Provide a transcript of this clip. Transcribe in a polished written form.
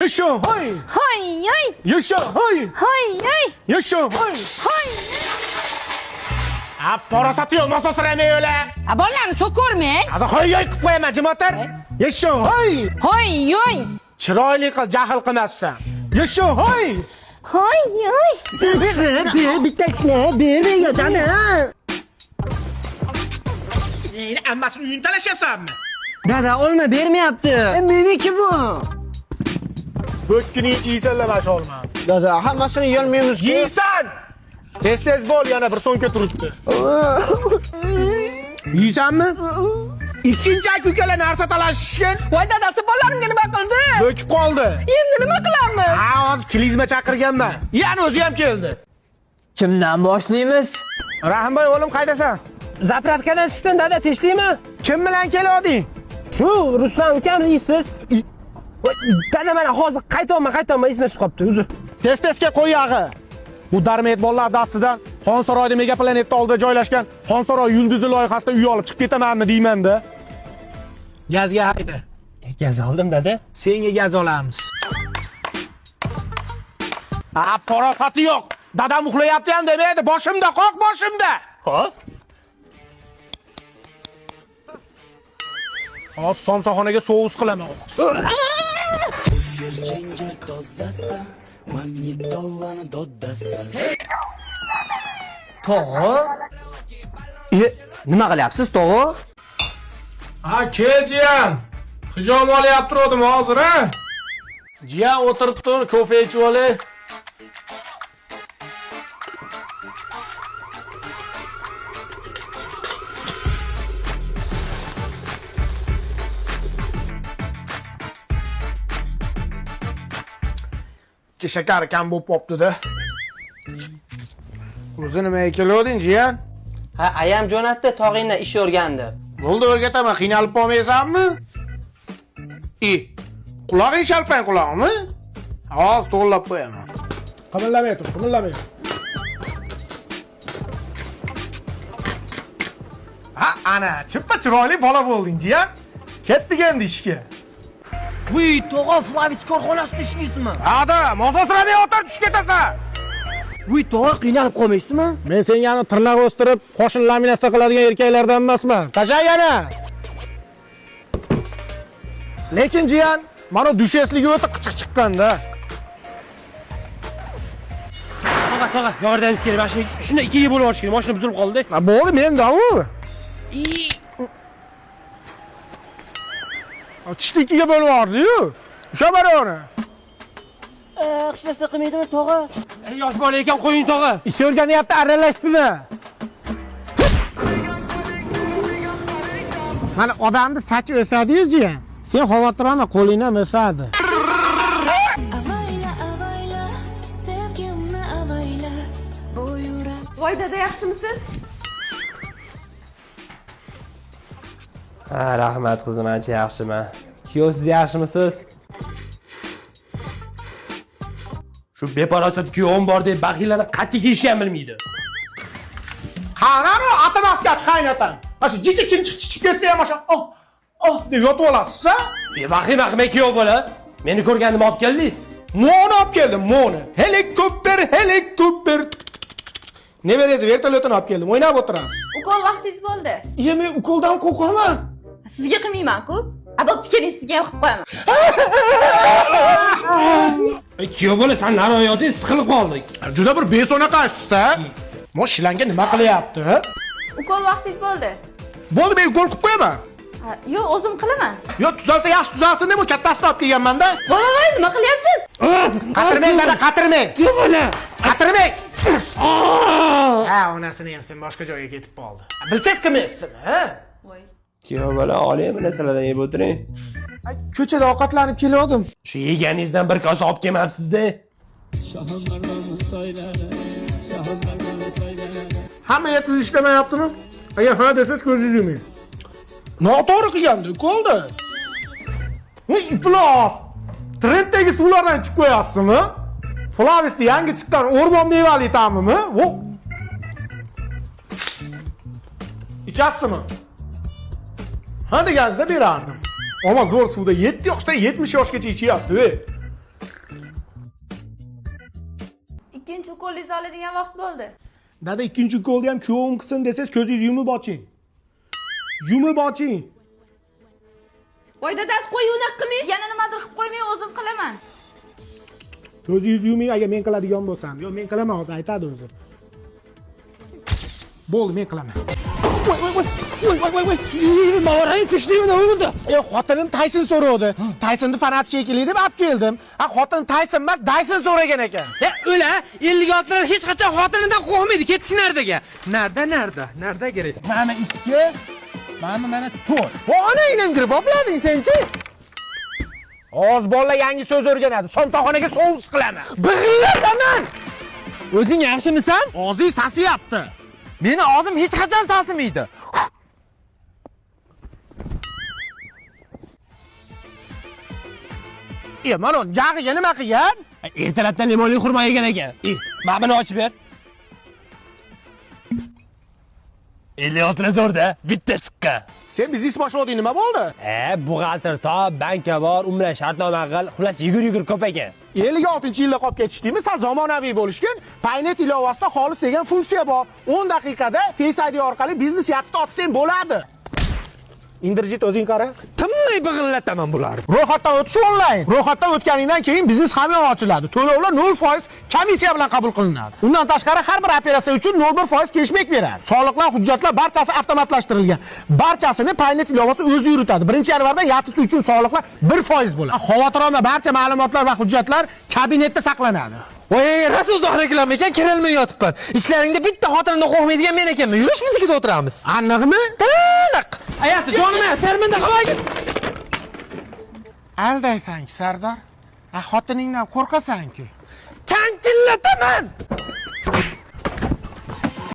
Еще, hoy! Hoy, hoy! Еще, hoy! Hoy, hoy! Еще, hoy! Hoy! A, parasati yo'q, mososuramay o'la. A, bolalarni so'kormang. Hozir hoy hoy qilib qo'yaman, jim o'tir. Еще, hoy! Hoy, hoy! Chiroyli qil, jahl qilmasdan. Еще, hoy! Hoy, hoy! Bir, bitta ishla, ber menga dada. Endi ammasini uyini talashyapsanmi? Dada, olma bermayapti. Meniki bu. Bo'kkini yeysanlar mana shu olmani. Dada, hammasini yeyolmaymiz-ku. Yeysan! Tez-tez bo'l, yana bir so'mka turibdi. Yeysanmi? Ikkinchi aka ukalar narsa talashishgan. Voy dadasi, bolalarimga nima qildi? Bo'kib qoldi. Endi nima qilamiz? Ha, hozir klizma chaqirganman. Yana o'zi ham keldi. Kimdan boshlaymiz? Rahimboy o'g'lim, qaydasan? Zapravkadan chiqdim dada, tinchlikmi? Kim bilan kelding? Shu Ruslan ukam deysiz. Dada, mana hozir qaytolmay esimdan chiqib qolibdi, uzr. Tez-tezga qo'y yog'i. Bu darmet bolalar dastidan Xonsaroyda Mega Planetda oldida joylashgan Xonsaroy yulduzi loyihasida uy olib chiqib ketamanmi deyman-da. Gazga hayda. Gaz oldim dada. Senga gaz olamiz. A, parosati yo'q. Dadam uxlayapti ham demaydi. Boshimda, qoq boshimda. Xo'p. Hozir somsaxonaga sous qilaman. Tog'a? Nima qilyapsiz, tog'a? Ha, kel jiyan. Hijom olyapti turdim hozir, ha? Jiyan o'tirib tur, kofe ichib olay. Shakar kam bo'lib qopti-da. O'zi nimaga keluvding, jiyan? Ha, ayam jo'natdi, tog'ingdan ish o'rgandi. Bo'ldi, o'rgataman, qiynalib qolmaysanmi? Qulog'ing shalpang qulog'mi? Hozir to'g'rilab qo'yaman. Qimillamay tur, qimillamay. Ha, ana, chippa chiroyli bola bo'lding, jiyan. Ketdik endi ishga. Vuy, tog'a, Flavis korxonasida ishlaysizmi? Hada, mososuramay o'tir, tushib ketasan. Vuy, tog'a, qiynalib qolmaysizmi? Men senga ani tirnoq o'stirib, qoshini laminatsiya qiladigan erkaklardan emasman. Tasha yana. Lekin jiyan, mana dushesligi o'ta qichiq chiqqan-da. Tog'a, tog'a, yordamingiz kerak. Mana shuni ikkiga bo'lib olish kerak. Mashina buzilib qoldi. Ha, bo'ldi, menda u. Tishni ikkiga bo'lib yubordi-yu. Usha bor uni. Hech narsa qilmaydimi, tog'a? Yosh bola ekan, qo'ying tog'a. Ish o'rganyapti, aralashsin. Mana odamni sachi o'sadi-yu, jiyan. Sen xavotir olma, qo'ling ham o'sadi. Voy dada, yaxshimisiz? Ha, rahmat qizim, ancha yaxshiman. Kuyov, siz yaxshimisiz? Shu beparasat kuyovim bor deb baxillarni qat'iy kiyishni ham bilmaydi. Qani atamaskachi qaynatan. Mana shu jicha chimchiq chichib ketsa ham o'sha oh oh deb yotib olasiz-a? Bevahim ahmak kuyov bola. Meni ko'rganimni olib keldingiz? Moni olib keldim, moni. Helikopter, helikopter. Nevarangiz vertolyotini olib keldim, o'ynab o'tirasiz. Ukol vaqtingiz bo'ldi. Iya, men ukoldan qo'rqaman. Sizga qilmayman-ku. A, bo'pti, keling, sizga ham qilib qo'yaman. Kuyov bola, sen naroyoting, siqilib qoldik. Juda bir besonaqasiz-da. Mo shilanga nima qilyapti? Ukol vaqtingiz bo'ldi. Bo'ldi, men ukol qilib qo'yaman. Yo'q, o'zim qilaman. Yo'q, tuzalsa yaxshi tuzalsin deb, kattasini olib kelganman-da. Voy, voy, nima qilyapsiz? Qatirmang, dada, qatirmang. Kuyov bola, qatirmang. Ha, onasini ham sen boshqa joyga ketib qoldi. Bilsangiz qilmaysiz, ha? Voy. Kuyov bola, oling narsalardan yeb o'tiring. Ko'chada ovqatlanib kelgandim. Shu yeganingizdan bir kosa olib kelmabsiz-da. Hamma tuz ishlamayaptimi? Agar ha desangiz ko'zingiz yuming. Noto'g'ri qilgandi, ukoldi. Voy, iflos. Trenddagi suvlardan ichib qo'yapsizmi? Flavisda yangi chiqqan o'rmon mevali ta'mimi? Vo. Ichasizmi? Ha deganingizda berardim. Ammo zo'r suvda 7 yoshdan 70 yoshgacha ichyapti. Ikkinchi ukolingizni oladigan vaqt bo'ldi. Dada, ikkinchi ukolni ham kuyovim qilsin desangiz, ko'zingizni yumib oching. Yumib oching. Voy dadasi, qo'y unaqa qilmang. Yana nimadir qilib qo'ymang, o'zim qilaman. Ko'zingizni yuming agar men qiladigan bo'lsam. Yo'q, men qilaman hozir, aytadi o'zi. Bo'ldi, men qilaman. Voy voy voy. Voy voy voy voy. Mavarang tishlaymi nima bo'ldi? Xotinim Tayson so'rovdi. Taysonni fanat shekilli deb olib keldim. Ha, xotin Tayson emas, Dayson so'ragan ekan. Ya, o'la, 56lar hech qachon xotinidan qo'rqmaydi. Ketsin nardaga. Narda, narda, narda kerak. Mana 2, mana 4. Voy, onangdan kirib oplading senchi? Oz bolalar yangi so'z o'rganadi. Somsaxonaga sous qilaman. Big'illataman. O'zing yaxshimisan? Og'zing sasiyapti. Meni og'zim hech qachon sasimaydi. Mana jag'iga nima qilgan? Ertalabdan limonli xurmo yegan ekan. Mana buni ochib ber. 56 zo'rda, bitta chiqqan. Sen biznes boshlading, nima bo'ldi? Buxgalter top, bankka bor, u bilan shartnoma qil, xullas yugur-yugur ko'p ekan. 56-yilda qolib ketishdingmi? Sal zamonaviy bo'lishgan. Paynet ilovasida xolis degan funksiya bor. 10 daqiqada Face ID orqali biznes yatib otsang bo'ladi. Indirjit o'zing qara. Tinmay big'illataman bularni. Ro'yxatdan o'tish onlayn. Ro'yxatdan o'tganingdan keyin biznes hamyon ochiladi. To'lovlar 0% komissiya bilan qabul qilinadi. Undan tashqari har bir operatsiya uchun 0,1% keshbek beradi. Soliqlar, hujjatlar barchasi avtomatlashtirilgan. Barchasini Paynet ilovasi o'zi yuritadi. 1-yanvardan yatib uchun soliqlar 1% bo'ladi. Xavotir olma, barcha ma'lumotlar va hujjatlar kabinetda saqlanadi. Voy, rosa uzoqroq ekan, kirolmay yotibman. Ishlaringda bitta xotinimdan qo'rqmaydigan men ekanman. Yurish biznikida o'tiramiz. Aniqmi? Taniq. Ayasi, jonim, sharmanda qilmagin. Aldaysan-ku, Sardor. Xotiningdan qo'rqasan-ku. Kankillataman.